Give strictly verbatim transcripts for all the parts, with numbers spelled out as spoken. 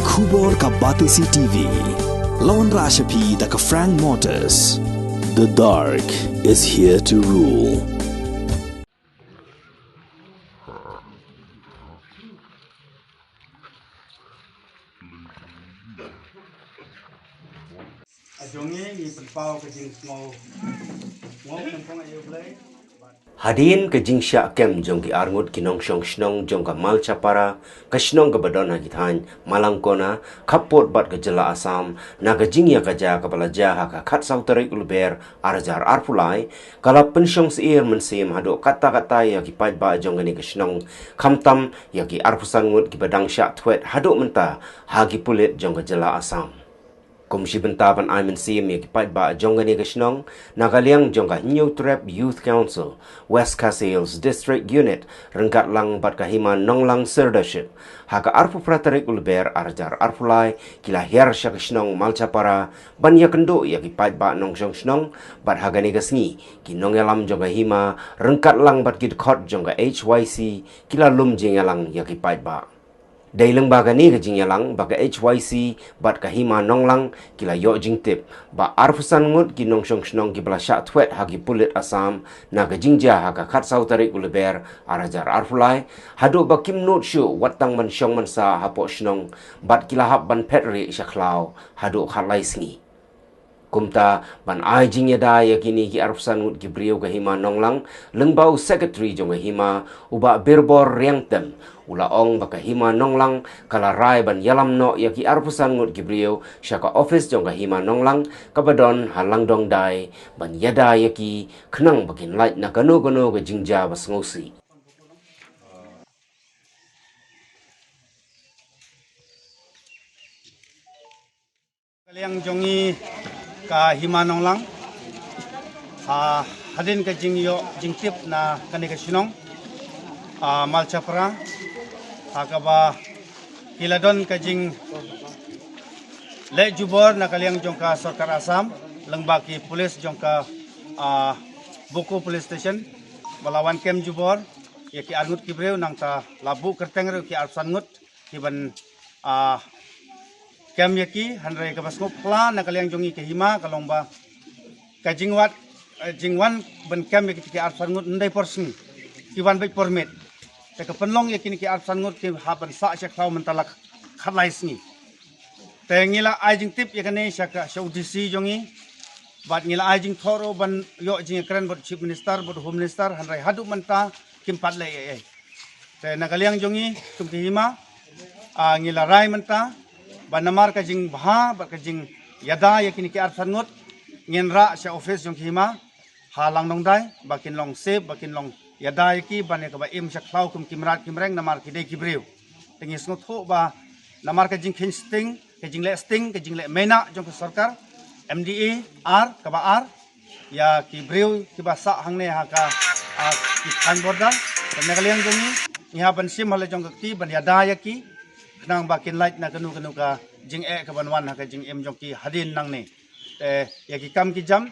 Khubor ka Batesi T V. Lawan Rashapi da ka Frank Motors. The dark is here to rule. Jong ngi ngi pynpaw ka jingsngew, sngew nyngkong ïa U Blei. Hadien ka jingshah kem jong ki arngut ki nongshong shnong jong ka Malchapara, ka shnong kaba don ha ki thaiñ Malangkona, khappud bad ka jylla Assam, na ka jingïakajia kaba la jia ha ka khatsaw tarik u Lber ar hajar arphew lai, ka la pynshong syier mynsiem haduh katta katta ïa ki paidbah jong kane ka shnong, khamtam ïa ki arphew san ngut kiba dang shah thwet haduh mynta ha ki pulit jong ka jylla Assam. Kum shi bynta ban ai mynsiem ïa ki paidbah jong kane ka shnong, na ka liang jong ka Hynñiewtrep Youth Council, West Khasi Hills District Unit, ryngkat lang bad ka Hima Nonglang Sirdarship, ha ka arphew phra tarik u Lber ar hajar arphew lai, ki la hiar sha ka shnong Malchapara ban ïakynduh ïa ki paidbah nongshong shnong, bad ha kane ka sngi ki nongïalam jong ka Hima ryngkat lang bad ki dkhot jong ka H Y C ki la lum jingïalang ïa ki paidbah. Dei lyngba kane ka jingïalang ba ka H Y C bad ka Hima Nonglang ki la ïoh jingtip ba arphew san ngut ki nongshong shnong kiba la shah thwet ha ki pulit Assam na ka jingjia ha ka khatsaw tarik u Lber ar hajar arphew lai, haduh ba kim nud shuh wat tang ban shong ban sah hapoh shnong, bad ki la hap ban phet rieh sha khlaw haduh khatlai sngi. Kumta, ban ai jingïada ïa kine ki arphew san ngut ki briew ka Hima Nonglang, lyngba u Secretary jong ka Hima, u Bah Birbor Riangtem, u la ong ba ka Hima Nonglang ka la rai ban ïalam noh ïa ki arphew san ngut ki briew sha ka office jong ka Hima Nonglang kaba don ha Langdongdai, ban ïada ïa ki khnang ba kin lait na kano kano ka jingjia ba sngewsih. Ka liang jong ngi ka Hima Nonglang, ha, hadien ka jingïoh jingtip na kane ka shnong, ah, Malchapara, ha kaba ki la don ka jingleh jubor na ka liang jong ka sorkar Assam, lyngba ki police jong ka, ah, Boko Police Station, ba la wan kem jubor ïa ki arngut ki briew, nangta la buh kyrteng ruh ki arphew san ngut ki ban, ah, kem ïa ki, hynrei kaba sngewphylla na ka liang jong ngi ka Hima ka long ba ka jingwad, eh, jingwan ban kem ïa ki, ki arphew san ngut ym dei por sngi, ki wan beit por miet. Te ka pynlong ïa kine ki arphew san ngut ki hap ban sah sha khlaw mynta la khatlai sngi. Te ngi la ai jingtip ïa kane sha ka, sha u D C jong ngi, bad ngi la ai jingthoh ruh ban ïoh jingïakren bad Chief Minister, bad Home Minister, hynrei haduh mynta kim pat leh ei ei. Te na ka liang jong ngi kum ka Hima, ah, ngi la rai mynta ba namar ka jingbha bad ka jingïada ïa kine ki arphew san ngut, ngin rah sha office jong ka Hima ha Langdongdai ba kin long safe, ba kin long ïada ïa ki ban ïa kaba im sha khlaw kum ki mrad ki mreng, namar ki dei ki briew. Te ngi sngewthuh ba namar ka jingkheiñ sting, ka jingleh sting, ka jingleh maïnah jong ka sorkar, M D A ar, kaba ar ïa ki briew kiba sah hangne ha ka, ah, ki thaiñ border. Te na ka liang jong ngi, ngi hap ban shim ha la jong ka kti ban ïada ïa ki, khnang ba kin lait na kano kano ka jingeh kaban wan ha ka jingim jong ki hadien nangne. Te ïa ki kam ki jam,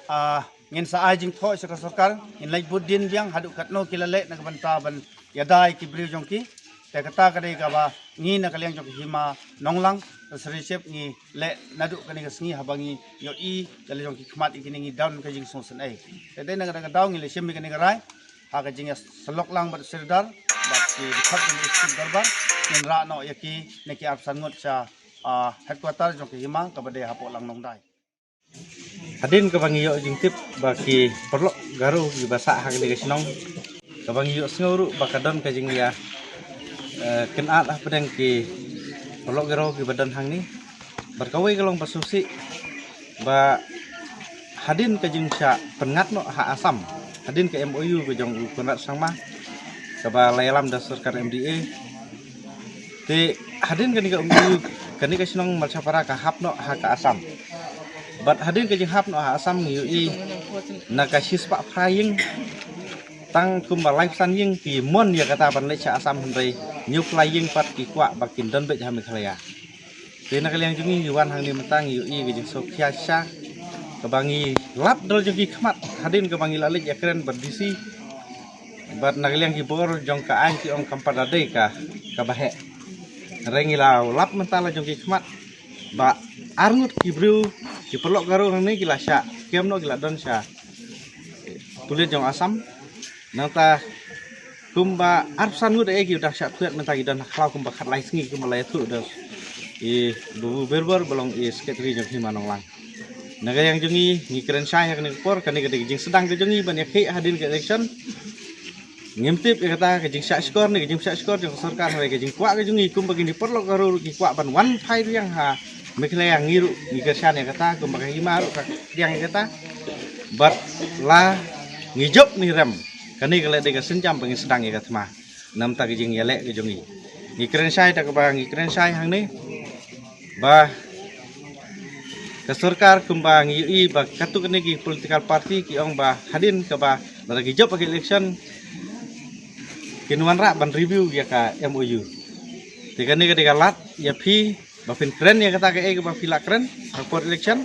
ah, ngin sa ai jingthoh sha ka sorkar, ngin leit bud dien biang haduh katno ki la leh na ka bynta ban ïada ïa ki briew jong ki. Te kata ka dei kaba ngi na ka liang jong ka Hima Nonglang, ka Sri Chep ngi leh naduh kane ka sngi haba ngi ïohi da la jong ki khmat ïa kine, ngi don ka jingsngewsynei. Te dei na kata ka daw ngi la shim ïa kane ka rai ha ka jingïasyllok lang bad u Sirdar bad ki dkhot jong ka District Dorbar, ngin rah noh ïa kine ki arphew san ngut sha, ah, headquarter jong ka Hima kaba dei hapoh Langdongdai. Hadien kaba ngi ïoh jingtip ba ki paralok Garo kiba sah ha kane ka shnong, kaba ngi ïohsngew ruh ba ka don ka jingïa, eh, kynad hapdeng ki paralok Garo kiba don hangne. Bad kawei ka long ba sngewsih ba hadien ka jingshah pynngat noh ha Assam, hadien ka M O U ka jong u Conrad Sangma kaba la ïalam da sorkar M D A, te hadien kane ka M O U, kane ka shnong Malchapara ka hap noh ha ka Assam. Bad hadien ka jinghap noh ha Assam ngi ïohi na ka shispah phra ïing, tang kumba laiphew san ïing ki mon ïa kata ban leit sha Assam, hynrei hynñiewphew lai ïing pat ki kwah ba kin don beit ha Meghalaya. Te na ka liang jong ngi, ngi wan hangne mynta ngi ïohi ka jingsngewkhia shisha kaba ngi lap da la jong ki khmat hadien kaba ngi la leit ïakren bad D C bad na ka liang ki bor jong ka aiñ, ki ong kam pat da dei ka, kaba heh. Hynrei ngi la lap mynta la jong ki khmat ba arngut ki briew ki paralok Garo hangne ki la shah kem noh, ki la don sha pulit jong Assam. Nangta kumba arphew san ngut eh ki dang shah thied mynta ki don ha khlaw kumba khatlai sngi kumba la ïathuh da i Babu Berbor ba long i secretary jong ka Hima Nonglang. Na ka liang jong ngi, ngi kren shai ha kane ka por, kane ka dei ka jingsdang ka jong ngi ban ïakhih hadien ka election. Ngim tip ïa kata ka jingshah shkor ne ka jingshah shkor jong ka sorkar, hynrei ka jingkwah ka jong ngi kumba kine ki paralok Garo ruh ki kwah ban wan phai biang ha Meghalaya, ngi ruh ngi kyrshan ïa kata, kumba ka Hima ruh ka pdiang ïa kata. Bad la ngi jop ngi rem, kane ka leh dei ka sienjam ba ngi sdang ïa ka thma namar ka jingïaleh ka jong ngi. Ngi kren shai da kaba ngi kren shai hangne ba ka sorkar kumba ngi ïohi ba katto katne ki political party ki ong ba hadien kaba lada ki jop ha ka election kin wanrah ban review ïa ka M O U. Te kane ka dei ka lad ïa phi ba phin kren ïa kata kaei kaba phi lah kren ha ka por election.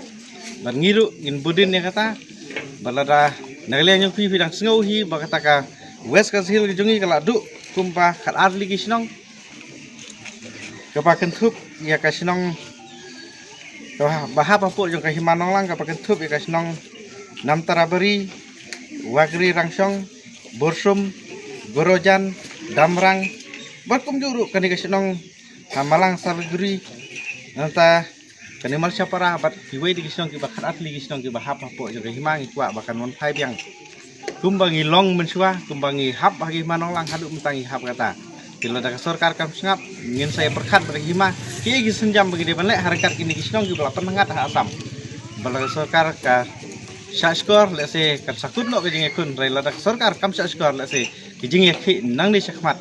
Bad ngi ruh ngin bud ïa kata. Bad lada na ka liang jong phi phi dang sngew hi ba kata ka West Khasi Hills ka jong ngi ka la duh kumba khatar tylli ki shnong kaba kynthup ïa ka shnong kaba hap hapoh jong ka Hima Nonglang, kaba kynthup ïa ka shnong Namtarabari, Wakri Rangshong, Bursum, Gorojan, Damrang, bad kumjuh ruh kane ka shnong ha Malang Salaguri, nangta kane Malshapara bad kiwei de ki shnong kiba khatar tylli ki shnong kiba hap hapoh jong ka Hima, ngi kwah ba kan wan phai biang. Kumba ngi long mynshuwa, kumba ngi hap ha ka Hima Nonglang haduh mynta ngi hap kata. Te lada ka sorkar kam sngap, ngin sa ïa pyrkhat bad ka Hima kiei ki sienjam ba ngi dei ban leh ha ryngkat kine ki shnong kiba la pynhangat ha Assam. Ba lada ka sorkar ka shah shkor, lehse kan sa kut noh ka jingïakhun, hynrei lada ka sorkar kam shah shkor, lehse ka jingïakhih nangne shakhmat